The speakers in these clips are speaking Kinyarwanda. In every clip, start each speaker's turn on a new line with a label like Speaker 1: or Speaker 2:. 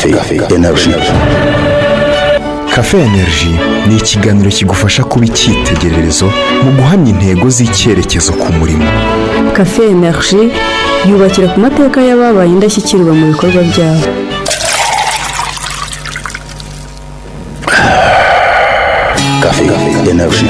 Speaker 1: Café Energy.
Speaker 2: Cafe Energy ni ikiganiro kigufasha kuba icyitegererezo mu guhamya intego z'icyerekezo ku murimo.
Speaker 3: Cafe Energy yubakira ku mateka y'ababaye indashyikirwa mu bikorwa byabo.
Speaker 1: Café Energy.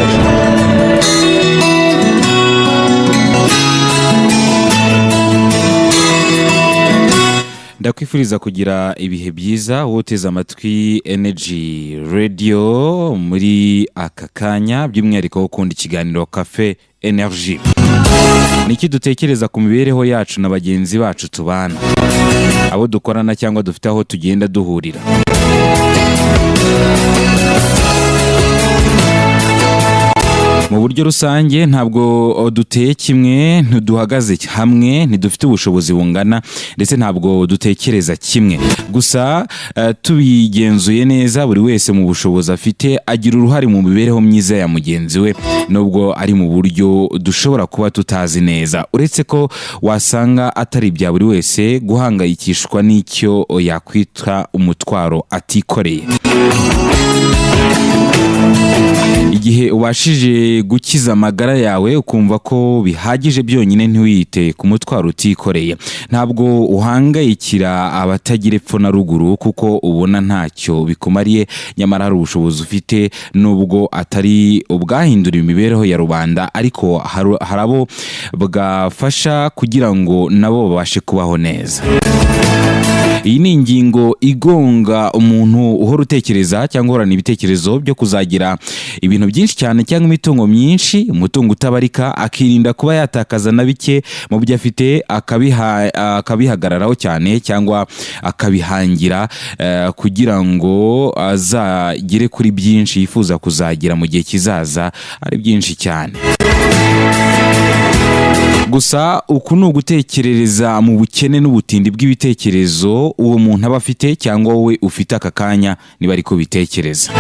Speaker 4: Ndakwifuriza kugira ibihe byiza wowe uteze amatwi Energy Radio muri aka kanya, by'umwihariko ukunda ikiganiro Cafe Energy. Ni iki dutekereza ku mibereho yacu na bagenzi bacu tubana, abo dukorana cyangwa dufite aho tugenda duhurira? Mu buryo rusange ntabwo duteye kimwe, ntiduhagaze hamwe, ntidufite ubushobozi bungana, ndetse ntabwo dutekereza kimwe. Gusa tubigenzuye neza, buri wese mu bushobozi afite agira uruhare mu mibereho myiza ya mugenzi we, nubwo ari mu buryo dushobora kuba tutazi neza. Uretse ko wasanga atari ibya buri wese guhangayikishwa n'icyo yakwita umutwaro atikoreye. Igihe ubashije gukiza amagara yawe, ukumva ko bihagije byonyine, ntiwite ku mutwaro utikoreye. Ntabwo uhangayikira abatagira epfo na ruguru kuko ubona ntacyo bikumariye, nyamara hari ubushobozi ufite, nubwo atari ubwahindura imibereho ya rubanda, ariko hari abo bwafasha kugira ngo nabo babashe kubaho neza. Iyi ni ingingo igonga umuntu uhora utekereza cyangwa uhorana ibitekerezo byo kuzagira ibintu byinshi cyane cyangwa imitungo myinshi, umutungo utabarika, akirinda kuba yatakaza na bike mu byo afite, akabihagararaho cyane cyangwa akabihangira kugira ngo azagere kuri byinshi yifuza kuzagira mu gihe kizaza ari byinshi cyane. Gusa uku ni ugutekerereza mu bukene n'ubutindi bw'ibitekerezo uwo muntu aba afite cyangwa wowe ufite aka kanya niba ari kubitekereza.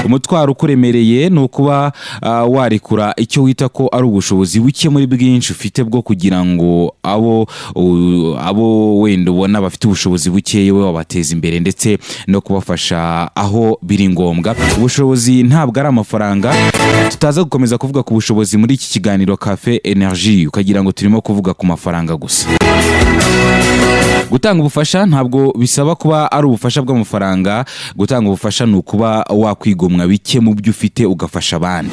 Speaker 4: Umutwaro ukuremereye ni ukuba warekura icyo wita ko ari ubushobozi buke muri bwinshi ufite bwo kugira ngo abo wenda ubona bafite ubushobozi bukeya wowe wabateza imbere, ndetse no kubafasha aho biri ngombwa. Ubushobozi ntabwo ari amafaranga. Tutaza gukomeza kuvuga ku bushobozi muri iki kiganiro Cafe Energy ukagira ngo turimo kuvuga ku mafaranga gusa. Gutanga ubufasha ntabwo bisaba kuba ari ubufasha bw'amafaranga. Gutanga ubufasha ni ukuba wakwigomwa bike mu byo ufite ugafasha abandi.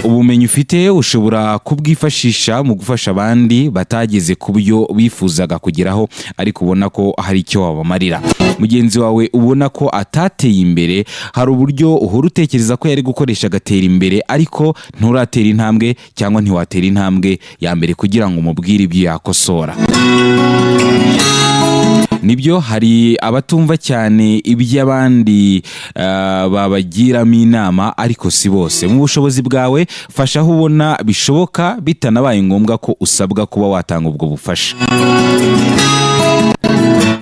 Speaker 4: Ubumenyi ufite ushobora kubwifashisha mu gufasha abandi batageze ku byo bifuzaga kugeraho, ariko ubona ko hari icyo wabamarira. Mugenzi wawe ubona ko atateye imbere, hari uburyo uhora utekereza ko yari gukoresha agatera imbere, ariko nturatera intambwe cyangwa ntiwatera intambwe ya mbere kugira ngo umubwire ibyo yakosora. Nibyo, hari abatumva cyane iby'abandi babagiramo inama, ariko si bose. Mu bushobozi bwawe fasha aho ubona bishoboka, bitanabaye ngombwa ko usabwa kuba watanga ubwo bufasha.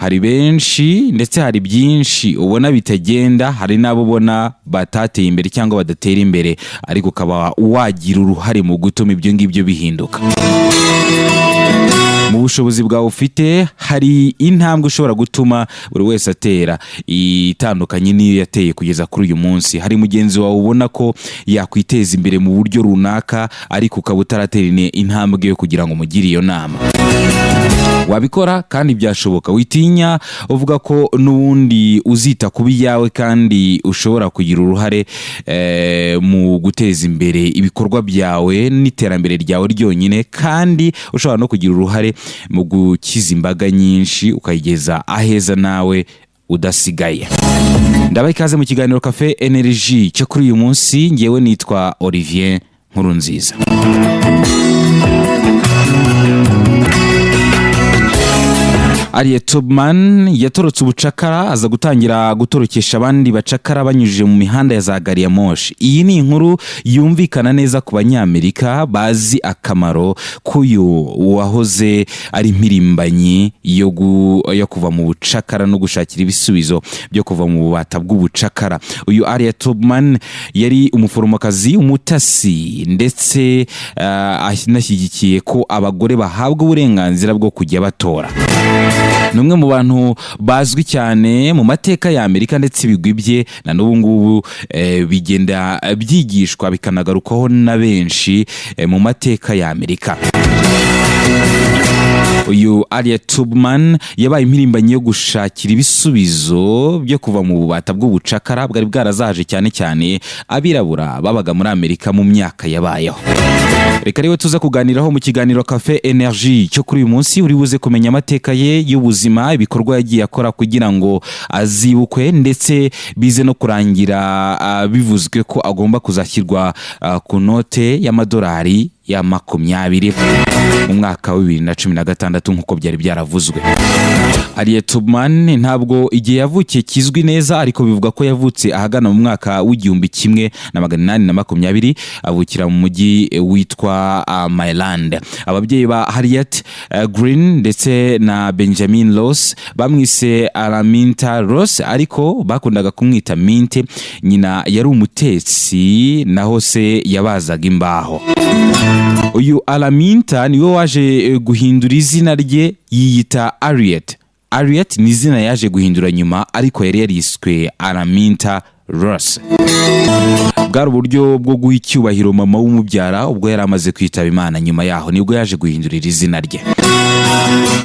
Speaker 4: Hari benshi ndetse hari byinshi ubona bitagenda, hari n'abo ubona batateye imbere cyangwa badatera imbere, ariko ukaba wagira uruhare mu gutuma ibyo ngibyo bihinduka. Mu bushobozi bwawe ufite hari intambwe ushobora gutuma buri wese atera itandukanye n'iyo yateye kugeza kuri uyu munsi. Hari mugenzi wawe ubona ko yakwiteza imbere mu buryo runaka, ariko ukaba utaratera intambwe yo kugira ngo umugire iyo nama. Wabikora kandi byashoboka. Witinya uvuga ko n'ubundi uzita ku byawe, kandi ushobora kugira uruhare mu guteza imbere ibikorwa byawe n'iterambere ryawe ryonyine, kandi ushobora no kugira uruhare mu gukiza imbaga nyinshi ukayigeza aheza nawe udasigaye. Ndabaha ikaze mu kiganiro Cafe Energy cyo kuri uyu munsi. Ngewe nitwa Olivier Nkurunziza. Ariel Tubman yatorotse ubucakara, aza gutangira gutorokesha abandi bacakara banyujije mu mihanda ya za gari ya moshi. Iyi ni inkuru yumvikana neza ku Banyamerika bazi akamaro k'uyu wahoze ari impirimbanyi yo kuva mu bucakara no gushakira ibisubizo byo kuva mu bubata bw'ubucakara. Uyu Ariel Tubman yari umuforomokazi, umutasi, ndetse anashyigikiye ko abagore bahabwa uburenganzira bwo kujya batora. Ni umwe mu bantu bazwi cyane mu mateka ya Amerika, ndetse ibigwi bye na n'ubu ngubu bigenda byigishwa, bikanagarukwaho na benshi mu mateka ya Amerika. Uyu Harriet Tubman yabaye impirimbanyi yo gushakira ibisubizo byo kuva mu bubata bw'ubucakara bwari bwarazaje cyane cyane abirabura babaga muri Amerika mu myaka yabayeho. Reka rero tuza kuganiraho mu kiganiro Cafe Energy cyo kuri uyu munsi. Uri buze kumenya amateka ye y'ubuzima, ibikorwa yagiye akora kugira ngo azibukwe, ndetse bize no kurangira bivuzwe ko agomba kuzashyirwa ku note y'amadolari ya 20 mu mwaka wa 2016 nk'uko byari byaravuzwe. Harriet Tubman ntabwo igihe yavukiye kizwi neza, ariko bivuga ko yavutse ahagana mu mwaka w'1820, avukira mu mujyi witwa Maryland. Ababyeyi ba Harriet Green ndetse na Benjamin Ross bamwise Araminta Ross, ariko bakundaga kumwita Minte. Nyina yari umutetsi, naho se yabazaga imbaho. Uyu Araminta niwe waje guhindura izina rye yiyita Harriet. Harriet ni izina yaje guhindura nyuma, ariko yari yariswe Araminta Ross. Bwari uburyo bwo guha icyubahiro mama w'umubyara ubwo yari amaze kwitaba Imana. Nyuma yaho nibwo yaje guhindurira izina rye.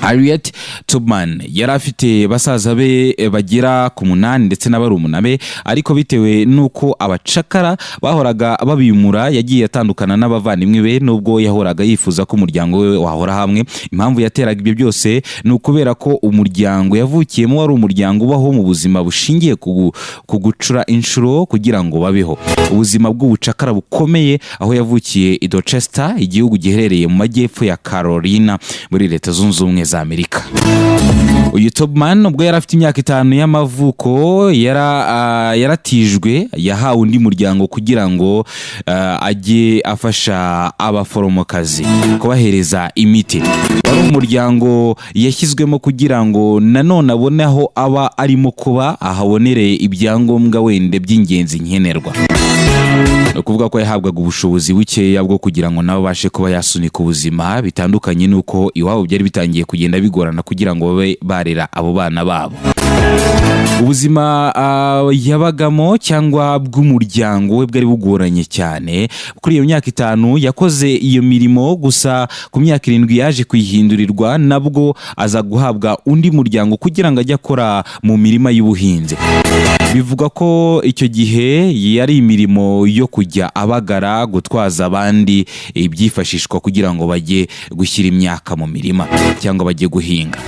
Speaker 4: Harriet Tubman yari afite basaza be bagera ku munani ndetse na barumuna be, ariko bitewe n'uko abacakara bahoraga babimura, yagiye atandukana n'abavandimwe be, nubwo yahoraga yifuza ko umuryango we wahora hamwe. Impamvu yateraga ibyo byose ni ukubera ko umuryango yavukiyemo wari umuryango ubaho mu buzima bushingiye ku gucura inshuro kugira ngo babeho ubuzima bw'ubucakara bukomeye, aho yavukiye i Dorchester, igihugu giherereye mu majyepfo ya Carolina muri Leta Zunze Ubumwe za Amerika. Uyu Tubman ubwo yari afite imyaka 5 y'amavuko yaratijwe, yahawe undi muryango kugira ngo ajye afasha abaforomokazi kubahereza imiti. Wari umuryango yashyizwemo kugira ngo nanone abone aho aba arimo kuba, ahabonere ibyangombwa wenda by'ingenzi nkenerwa. Ni ukuvuga ko yahabwaga ubushobozi bukeya bwo kugira ngo nawe abashe kuba yasunika ubuzima, bitandukanye n'uko iwabo byari bitangiye kugenda bigorana kugira ngo babe barera abo bana babo. Ubuzima yabagamo cyangwa bw'umuryango we bwari bugoranye cyane. Kuri iyo myaka 5 yakoze iyo mirimo gusa, ku myaka 7 yaje kuyihindurirwa, nabwo aza guhabwa undi muryango kugira ngo ajye akora mu mirima y'ubuhinzi. Bivugwa ko icyo gihe yari imirimo yo kujya abagara, gutwaza abandi ibyifashishwa kugira ngo bajye gushyira imyaka mu mirima cyangwa bajye guhinga.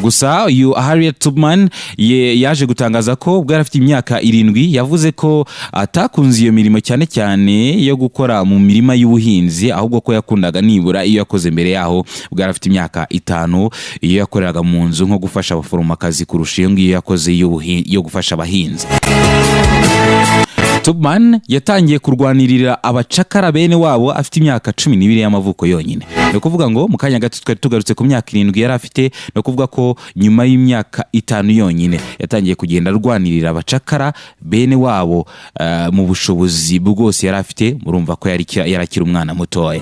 Speaker 4: Gusa uyu Harriet Tubman yaje gutangaza ko ubwo yari afite imyaka 7, yavuze ko atakunze iyo mirimo, cyane cyane yo gukora mu mirima y'ubuhinzi, ahubwo ko yakundaga nibura iyo yakoze mbere yaho ubwo yari afite imyaka 5, iyo yakoreraga mu nzu nko gufasha abaforomokazi, kurusha iyo ngiyo yakoze yo gufasha abahinzi. Tubman yatangiye kurwanirira abacakara bene wabo afite imyaka 12 y'amavuko yonyine. Ni ukuvuga ngo mu kanya gato twari tugarutse ku myaka 7 yari afite, ni ukuvuga ko nyuma y'imyaka 5 yonyine yatangiye kugenda arwanirira abacakara bene wabo mu bushobozi bwose yari afite. Murumva ko yari akiri umwana mutoya.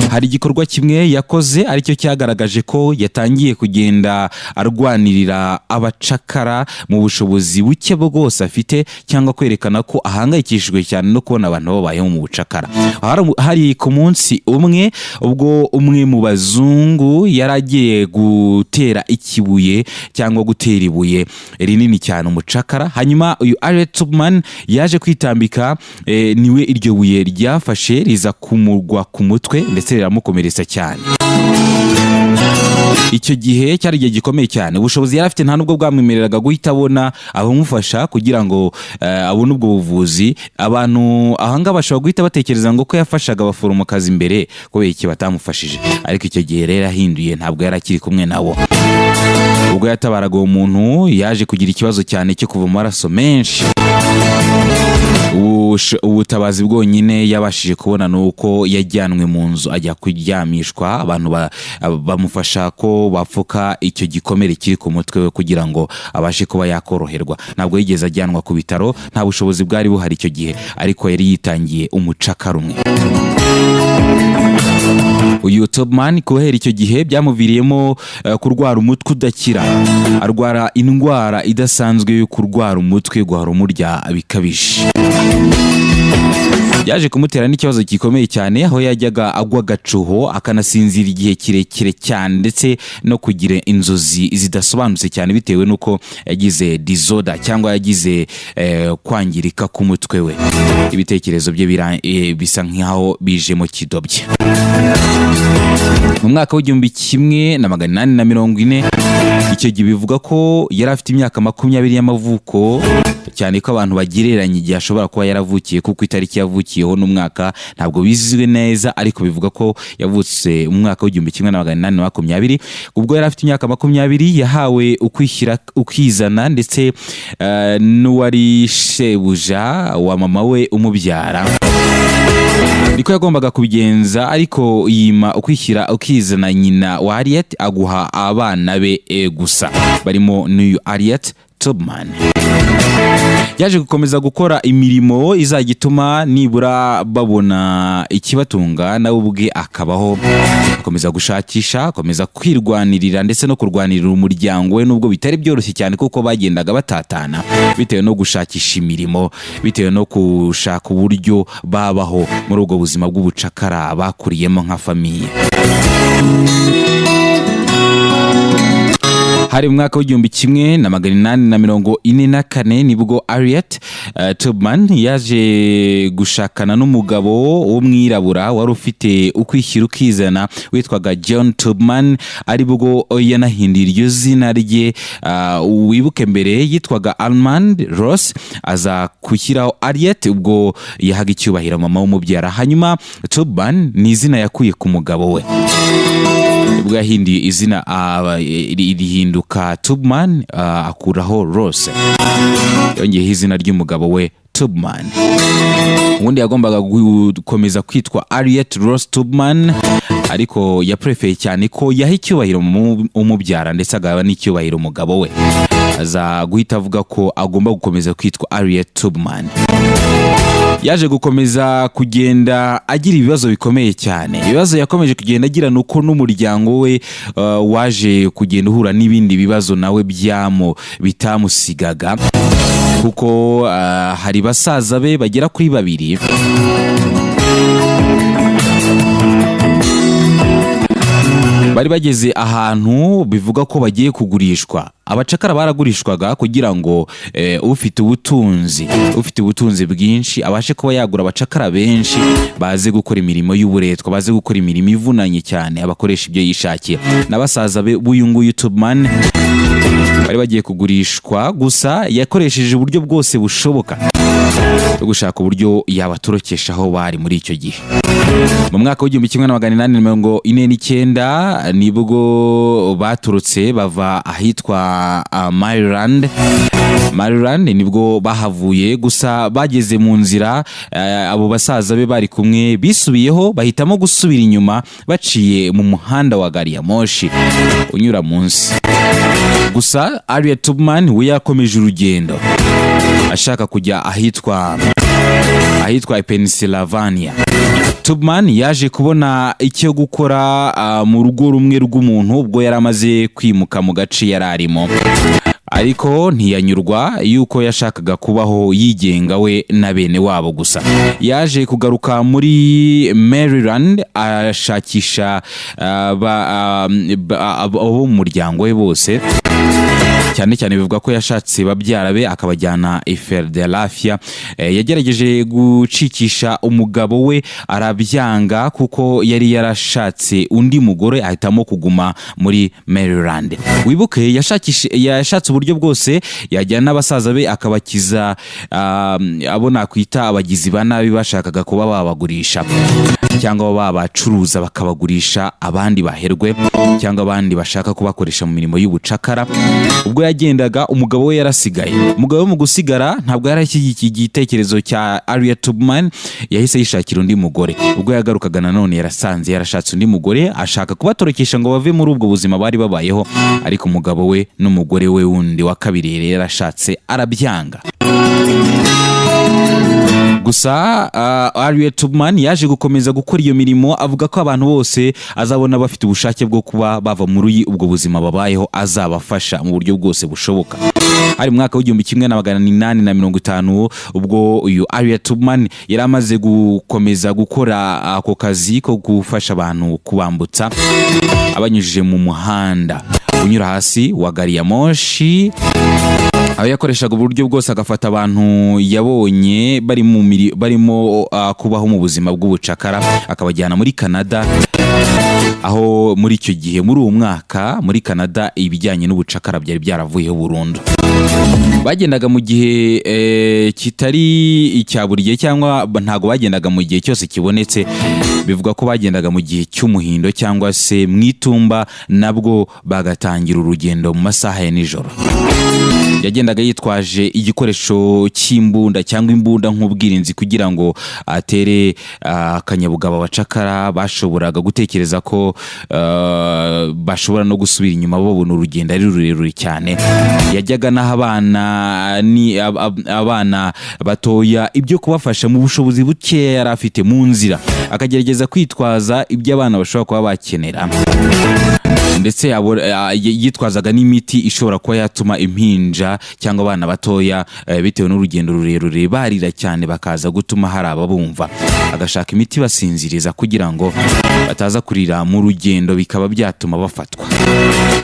Speaker 4: Hari igikorwa kimwe yakoze aricyo cyagaragaje ko yatangiye kugenda arwanirira abacakara mu bushobozi buke bwose afite, cyangwa kwerekana ko ahangayikishijwe cyane no kubona abantu babayeho mu bucakara. Hari ku munsi umwe ubwo umwe mu bazungu yari agiye gutera ikibuye cyangwa gutera ibuye rinini cyane umucakara, hanyuma uyu Harriet Tubman yaje kwitambika, niwe iryo buye ryafashe riza kumugwa ku mutwe ndetse riramukomeretsa cyane. Icyo gihe cyari igihe gikomeye cyane. Ubushobozi yari afite nta nubwo bwamwemereraga guhita abona abamufasha kugira ngo abone ubwo buvuzi. Abantu ahangaha bashobora guhita batekereza ngo ko yafashaga abaforomokazi mbere, kubera iki batamufashije? Ariko icyo gihe rero ahinduye, ntabwo yari akiri kumwe nabo. Ubwo yatabaraga uwo muntu, yaje kugira ikibazo cyane cyo kuva amaraso menshi. Ubutabazi bwonyine yabashije kubona ni uko yajyanwe mu nzu ajya kuryamishwa, abantu bamufasha ko bapfuka icyo gikomere kiri ku mutwe we kugira ngo abashe kuba yakoroherwa. Ntabwo yigeze ajyanwa ku bitaro, nta bushobozi bwari buhari icyo gihe, ariko yari yitangiye umucakara umwe. Uyu Tubman guhera icyo gihe byamuviriyemo kurwara umutwe udakira, arwara indwara idasanzwe yo kurwara umutwe guhora umurya bikabije. Byaje kumutera n'ikibazo gikomeye cyane, aho yajyaga agwa agacuho, akanasinzira igihe kirekire cyane, ndetse no kugira inzozi zidasobanutse cyane, bitewe n'uko yagize disorder cyangwa yagize kwangirika k'umutwe we. Ibitekerezo bye bisa nk'aho bijemo kidobye. Mu mwaka w'1840, icyo gihe bivuga ko yari afite imyaka 20 y'amavuko, cyane ko abantu bagereranya igihe ashobora kuba yaravukiye, kuko itariki yavukiyeho n'umwaka ntabwo bizwi neza, ariko bivuga ko yavutse mu mwaka w'1820. Ubwo yari afite imyaka 20, yahawe ukwishyira ukizana ndetse n'uwari shebuja wa mama we umubyara. Niko yagombaga kubigenza, ariko yima ukwishyira ukizana nyina wa Harriet, aguha abana be gusa, barimo n'uyu Harriet Tubman. Yaje gukomeza gukora imirimo izajya ituma nibura babona ikibatunga, nawe ubwe akabaho. Akomeza gushakisha, akomeza kwirwanirira ndetse no kurwanirira umuryango we, nubwo bitari byoroshye cyane, kuko bagendaga batatana bitewe no gushakisha imirimo, bitewe no gushaka uburyo babaho muri ubwo buzima bw'ubucakara bakuriyemo nka famille. Hari mu mwaka w'1844 nibwo Harriet Tubman yaje gushakana n'umugabo w'umwirabura wari ufite ukwishyira ukizana witwaga John Tubman, aribwo yanahinduye iryo zina rye. Wibuke mbere yitwaga Almond Ross, aza gushyiraho Harriet ubwo yahaga icyubahiro mama w'umubyara. Hanyuma Tubman ni izina yakuye ku mugabo we, ubwo yahinduye izina rihinduka Tubman, akuraho Ross, yongeyeho izina ry'umugabo we Tubman. Ubundi yagombaga gukomeza kwitwa Harriet Ross Tubman, ariko yaprefeye cyane ko yaha icyubahiro umubyara ndetse agaba n'icyubahiro umugabo we, aza guhita avuga ko agomba gukomeza kwitwa Harriet Tubman. Yaje gukomeza kugenda agira ibibazo bikomeye cyane. Ibibazo yakomeje kugenda agira ni uko n'umuryango we waje kugenda uhura n'ibindi bibazo nawe byamo bitamusigaga, kuko hari basaza be bagera kuri babiri bari bageze ahantu bivuga ko bagiye kugurishwa. Abacakara baragurishwaga kugira ngo ufite ubutunzi bwinshi abashe kuba yagura abacakara benshi, baze gukora imirimo y'uburetwa, baze gukora imirimo ivunanye cyane, abakoresha ibyo yishakiye. Na basaza be b'uyu nguyu Tubman bari bagiye kugurishwa, gusa yakoresheje uburyo bwose bushoboka bwo gushaka uburyo yabatorokesha aho bari muri icyo gihe. Mu mwaka w'1849 nibwo baturutse bava ahitwa Maryland. Maryland nibwo bahavuye, gusa bageze mu nzira abo basaza be bari kumwe bisubiyeho, bahitamo gusubira inyuma baciye mu muhanda wa gari ya moshi unyura munsi. Gusa Harriet Tubman we yakomeje urugendo ashaka kujya ahitwa Pennsylvania. Tubman yaje kubona icyo gukora mu rugo rumwe rw'umuntu ubwo yari amaze kwimuka mu gace yari arimo, ariko ntiyanyurwa yuko yashakaga kubaho yigenga we na bene wabo. Gusa yaje kugaruka muri Maryland ashakisha abo mu muryango we bose, cyane cyane bivuga ko yashatse babyara be akabajyana i Philadelphia. Yagerageje gucikisha umugabo we arabyanga, kuko yari yarashatse undi mugore, ahitamo kuguma muri Maryland. Wibuke yashatse uburyo bwose yajyana n'abasaza be akabakiza abo nakwita abagizi ba nabi bashakaga kuba babagurisha cyangwa babacuruza, bakabagurisha abandi baherwe cyangwa abandi bashaka kubakoresha mu mirimo y'ubucakara. Ubwo yagendaga, umugabo we yarasigaye. Umugabo we mu gusigara ntabwo yari ashyigikiye igitekerezo cya Harriet Tubman, yahise yishakira undi mugore. Ubwo yagarukaga nanone yarasanze yarashatse undi mugore, ashaka kubatorokesha ngo bave muri ubwo buzima bari babayeho, ariko umugabo we n'umugore we wundi wa kabiri yari yarashatse arabyanga. Gusa Harriet Tubman yaje gukomeza gukora iyo mirimo, avuga ko abantu bose azabona bafite ubushake bwo kuba bava muri ubwo buzima babayeho azabafasha mu buryo bwose bushoboka. Hari mu mwaka w'1850, ubwo uyu Harriet Tubman yari amaze gukomeza gukora ako kazi ko gufasha abantu, kubambutsa abanyujije mu muhanda unyura hasi wa gari ya moshi, aho yakoreshaga uburyo bwose agafata abantu yabonye barimo kubaho mu buzima bw'ubucakara, akabajyana muri Canada, aho muri icyo gihe, muri uwo mwaka, muri Canada ibijyanye n'ubucakara byari byaravuyeho burundu. Bagendaga mu gihe kitari icya buri gihe, cyangwa ntabwo bagendaga mu gihe cyose kibonetse. Bivuga ko bagendaga mu gihe cy'umuhindo cyangwa se mu itumba, nabwo bagatangira urugendo mu masaha ya nijoro. Yagendaga yitwaje igikoresho cy'imbunda cyangwa imbunda nk'ubwirinzi, kugira ngo atere akanyabugabo abacakara bashoboraga gutekereza ko bashobora no gusubira inyuma babona urugendo ari rurerure cyane. Yajyaga n'aho abana ni abana batoya ibyo kubafasha mu bushobozi bukeya yari afite mu nzira, akagerageza kwitwaza ibyo abana bashobora kuba bakenera, ndetse yitwazaga n'imiti ishobora kuba yatuma impinja cyangwa abana batoya, bitewe n'urugendo rurerure, barira cyane bakaza gutuma hari ababumva, agashaka imiti basinziriza kugira ngo bataza kurira mu rugendo bikaba byatuma bafatwa.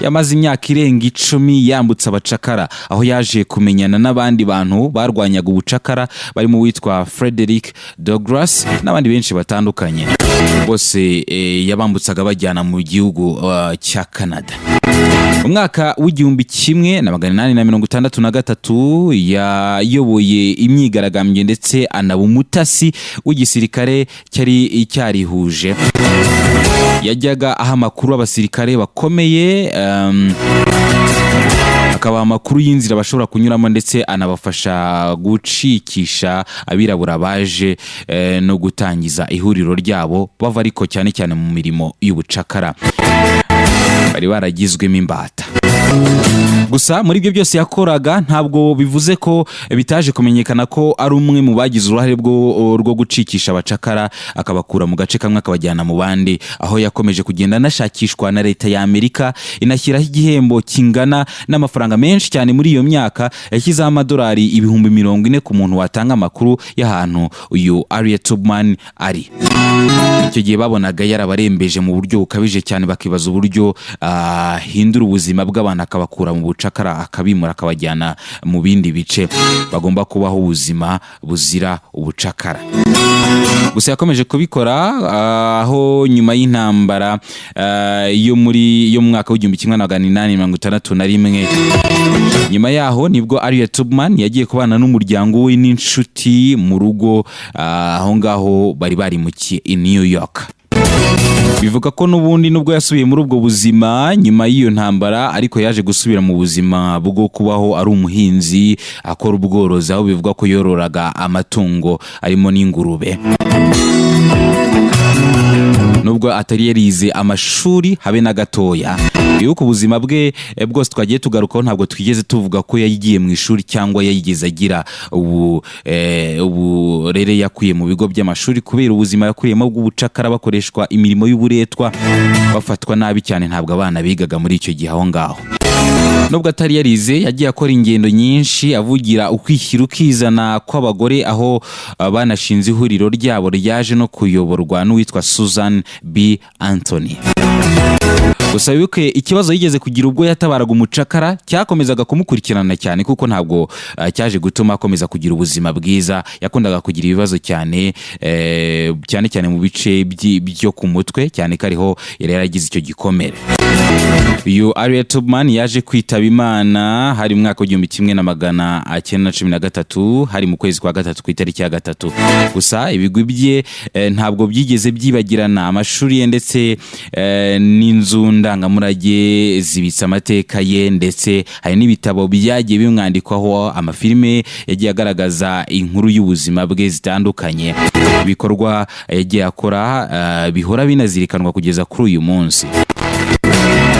Speaker 4: Yamaze imyaka irenga 10 yambutsa abacakara, aho yaje kumenyana n'abandi bantu barwanyaga ubucakara, barimo uwitwa Frederick Douglass n'abandi benshi batandukanye. Bose yabambutsaga bajyana mu gihugu cya Canada. Mu mwaka w'1863 yayoboye imyigaragambyo, ndetse anaba umutasi w'igisirikare cyari cyarihuje. Yajyaga aha amakuru abasirikare bakomeye, akabaha amakuru y'inzira bashobora kunyuramo, ndetse anabafasha gucikisha abirabura baje no gutangiza ihuriro ryabo, bava ariko cyane cyane mu mirimo y'ubucakara bari baragizwemo imbata. Gusa muri ibyo byose yakoraga, ntabwo bivuze ko bitaje kumenyekana ko ari umwe mu bagize uruhare rwo gucikisha abacakara, akabakura mu gace kamwe akabajyana mu bandi, aho yakomeje kugenda anashakishwa na leta ya Amerika, inashyiraho igihembo kingana n'amafaranga menshi cyane. Muri iyo myaka yashyizeho amadolari 40,000 ku muntu watanga amakuru y'ahantu uyu Harriet Tubman ari. Icyo gihe babonaga yarabarembeje mu buryo bukabije cyane, bakibaza uburyo ahindura ubuzima bw'abantu, akabakura mu bucakara, akabimura, akabajyana mu bindi bice bagomba kubaho ubuzima buzira ubucakara. Gusa yakomeje kubikora, aho nyuma y'intambara yo mu mwaka w'1861, nyuma yaho nibwo Harriet Tubman yagiye kubana n'umuryango we n'inshuti mu rugo, aho ngaho bari barimukiye i New York. Bivuga ko n'ubundi nubwo yasubiye muri ubwo buzima nyuma y'iyo ntambara, ariko yaje gusubira mu buzima bwo kubaho ari umuhinzi, akora ubworozi, aho bivuga ko yororaga amatungo arimo n'ingurube. Nubwo atari yarize amashuri habe na gatoya, wibuke ubuzima bwe bwose twagiye tugarukaho, ntabwo twigeze tuvuga ko yagiye mu ishuri cyangwa yayigeze agira uburere yakuye mu bigo by'amashuri, kubera ubuzima yakuriyemo bw'ubucakara, bakoreshwa imirimo y'uburetwa, bafatwa nabi cyane. Ntabwo abana bigaga muri icyo gihe aho ngaho. Nubwo atari yarize, yagiye akora ingendo nyinshi avugira ukwishyira ukizana kw'abagore, aho banashinze ihuriro ryabo ryaje no kuyoborwa n'uwitwa Susan B Anthony. Gusa wibuke ikibazo yigeze kugira ubwo yatabaraga umucakara cyakomezaga kumukurikirana cyane, kuko ntabwo cyaje gutuma akomeza kugira ubuzima bwiza. Yakundaga kugira ibibazo cyane, cyane cyane mu bice byo ku mutwe, cyane ko ariho yari yaragize icyo gikomere. Uyu Harriet Tubman yaje kwitaba Imana hari mu mwaka w'1913, hari mu kwezi kwa gatatu ku itariki ya 3. Gusa ibigwi bye ntabwo byigeze byibagirana. Amashuri ye ndetse n'inzu ndangamurage zibitse amateka ye, ndetse hari n'ibitabo byagiye bimwandikwaho, amafilime yagiye agaragaza inkuru y'ubuzima bwe zitandukanye. Ibikorwa yagiye akora bihora binazirikanwa kugeza kuri uyu munsi,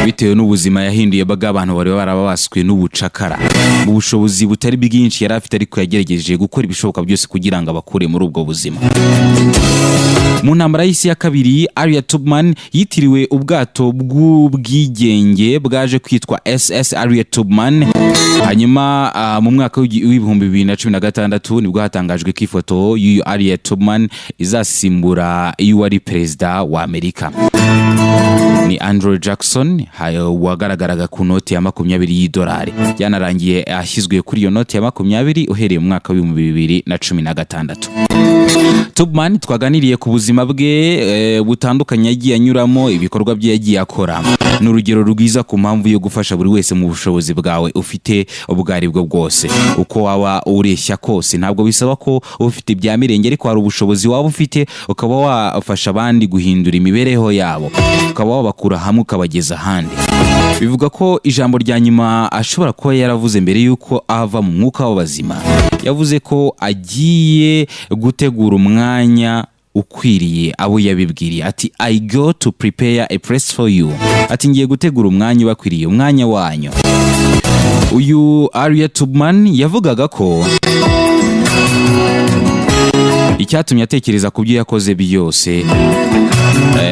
Speaker 4: bitewe n'ubuzima yahinduye bw'abantu bari barababaswe n'ubucakara. Mu bushobozi butari bwinshi yari afite, ariko yagerageje gukora ibishoboka byose kugira ngo abakure muri ubwo buzima. Mu ntambara y'isi ya kabiri, Harriet Tubman yitiriwe ubwato bw'ubwigenge bwaje kwitwa SS Harriet Tubman. Hanyuma mu mwaka w'2016 nibwo hatangajwe ko ifoto y'uyu Harriet Tubman izasimbura iy'uwari perezida wa Amerika, ni Andrew Jackson, wagaragaraga ku noti ya 20 y'idolari. Byanarangiye ashyizwe kuri iyo noti ya 20 uhereye mu mwaka w'2016. Tubman twaganiriye ku buzima bwe butandukanye yagiye anyuramo, ibikorwa bye yagiye akora. Ni urugero rwiza ku mpamvu yo gufasha buri wese mu bushobozi bwawe ufite ubwo ari bwo bwose, uko waba ureshya kose. Ntabwo bisaba ko uba ufite ibya mirenge, ariko hari ubushobozi waba ufite ukaba wafasha abandi guhindura imibereho yabo, ukaba wabakura hamwe ukabageza ahandi. Bivuga ko ijambo rya nyuma ashobora kuba yaravuze mbere y'uko ava mu mwuka w'abazima, yavuze ko agiye gutegura umwanya ukwiriye abo yabibwiriye, ati: "I go to prepare a place for you." Ati: "Ngiye gutegura umwanya ubakwiriye, umwanya wanyu." Uyu Harriet Tubman yavugaga ko icyatumye atekereza ku byo yakoze byose,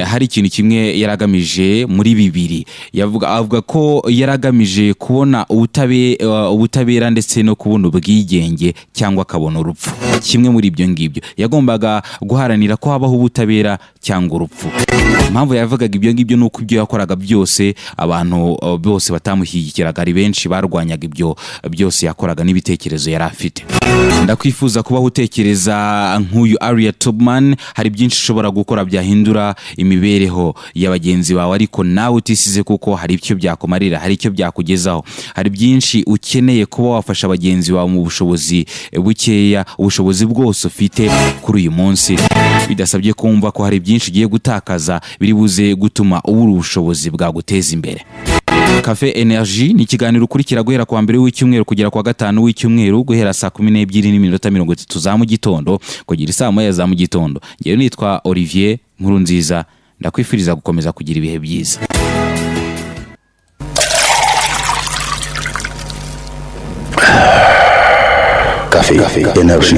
Speaker 4: hari ikintu kimwe yaragamije muri bibiri. Yavuga, avuga ko yaragamije kubona ubutabera ndetse no kubona ubwigenge, cyangwa akabona urupfu. Kimwe muri ibyo ngibyo, yagombaga guharanira ko habaho ubutabera cyangwa urupfu. Impamvu yavugaga ibyo ngibyo ni uko ibyo yakoraga byose abantu bose batamushyigikiraga, ari benshi barwanyaga ibyo byose yakoraga n'ibitekerezo yari afite. Ndakwifuza kubaho utekereza nk'uyu Harriet Tubman. Hari byinshi ushobora gukora byahindura imibereho ya bagenzi bawe, ariko nawe utisize, kuko hari icyo byakumarira, hari icyo byakugezaho. Hari byinshi ukeneye kuba wafasha bagenzi bawe mu bushobozi bukeya, ubushobozi bwose ufite kuri uyu munsi, bidasabye kumva ko hari byinshi ugiye gutakaza biri buze gutuma ubura ubushobozi bwaguteza imbere. Cafe Energy ni ikiganiro ukurikira guhera kuwa mbere w'icyumweru kugera kuwa gatanu w'icyumweru, guhera saa 12:30 za mu gitondo kugera isaa 1 za mu gitondo. Ngewe nitwa Olivier Nkurunziza, ndakwifuriza gukomeza kugira ibihe byiza.
Speaker 1: Café Energy.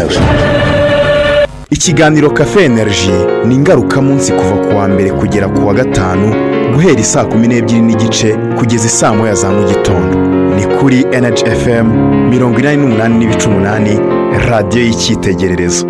Speaker 2: Ikiganiro Cafe Energy ni ingarukamunsi kuva ku wa mbere kugera ku wa gatanu, guhera isaa 12:30 kugeza isaa 1 za mu gitondo. Ni kuri Energy FM 88.8, radiyo y'icyitegererezo.